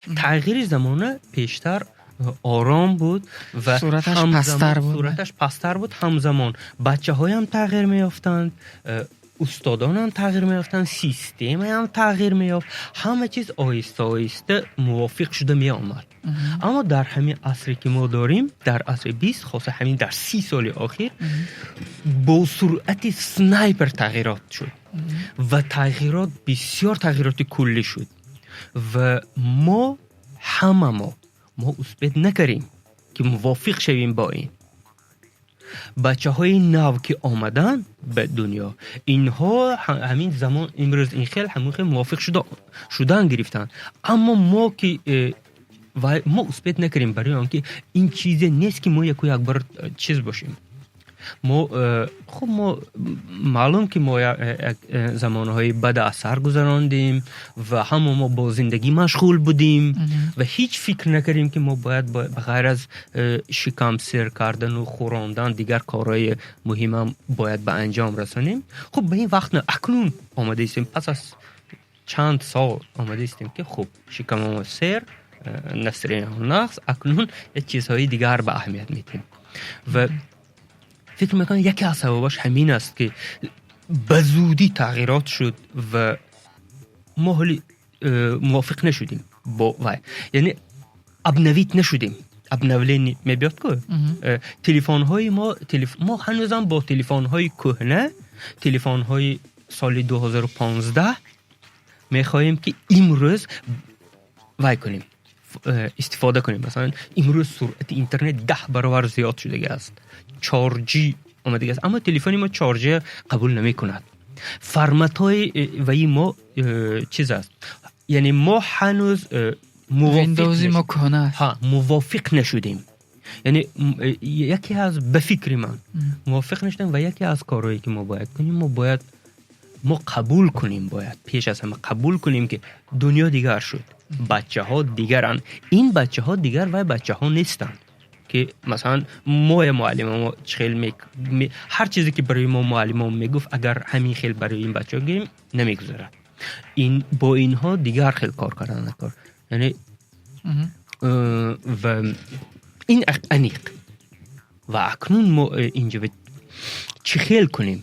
Тағйири замона пештар ором буд ва суръаташ пасттар буд. Суръаташ пасттар буд. Ҳамзамон бачаҳоям тағйир меёфтанд, устодонам тағйир меёфтанд, системаам тағйир меёфт, ҳама чиз оҳиста оҳиста мувофиқ шуда меомад. Аммо дар ҳамин асре, ки мо дорем, дар асри 20, хоса ҳамин дар 30 соли охир, бо суръати снайпер тағйирот шуд ва тағйирот бисёр тағйироти куллӣ шуд ва мо ҳама мо успеть накардем, ки мувофиқ шавем бо ин. Бачаҳои нав, ки омаданд ба дунё, инҳо ҳамин замон имрӯз ин хел, ҳамин хел мувофиқ шудан гирифтанд, аммо мо ки мо успеть накардем, барои он ки ин чизе нест, ки мо яку якбор чиз бошем. Мо хуб, мо маълум, ки мо як замонҳои бад аз сар гузарондем ва ҳама мо бо зиндагӣ машғул будем ва ҳеҷ фикр накардем, ки мо бояд ба ғайр аз шикам сер кардану хӯрондан дигар корҳои муҳимам бояд ба анҷом расонем. Хуб, ба ин вақт акнун омада истем, пас аз чанд сол омада истем, ки хуб, шикамамо сер, настроение нағз, акнун як чизҳои дигар ба аҳамият медиҳем. Ва фикр мекунам, яке аз сабабаш ҳамин аст, ки ба зудӣ тағйирот шуд ва мо ҳоли мувофиқ нашудем бо вай, яъне обновить нашудем. Обновление мебиёд ку телефонҳои мо, мо ҳанӯзам бо телефонҳои кӯҳна, телефонҳои соли 2015 мехоҳем, ки имрӯз вай кунем, истифода кунем. Масалан, имрӯз суръати интернет 10 баробар зиёд шудагӣ аст, 4G омадагӣ аст, аммо телефони мо 4G қабул намекунад. Форматҳои ваи мо чиз аст, яъне мо ҳанӯз Windows мо кӯҳна аст. Ҳа, мувофиқ нашудем. Яъне яке аз, ба фикри ман, мувофиқ нашудем ва яке аз корҳое, ки мо бояд кунем, мо бояд мо қабул кунем, бояд пеш аз ҳама қабул кунем, ки дунё дигар шуд, бачаҳо дигаранд. Ин бачаҳо дигар вай бачаҳо нестанд, ки масалан моя муаллимамо чихел ҳар чизе, ки барои мо муаллимамо мегуфт, агар ҳамин хел барои ин бачаҳо гирем, намегузарад. Ин бо инҳо дигар хел кор кардан кор, яъне ва ин аниқ. Ва акнун мо инҷо чӣ хел кунем?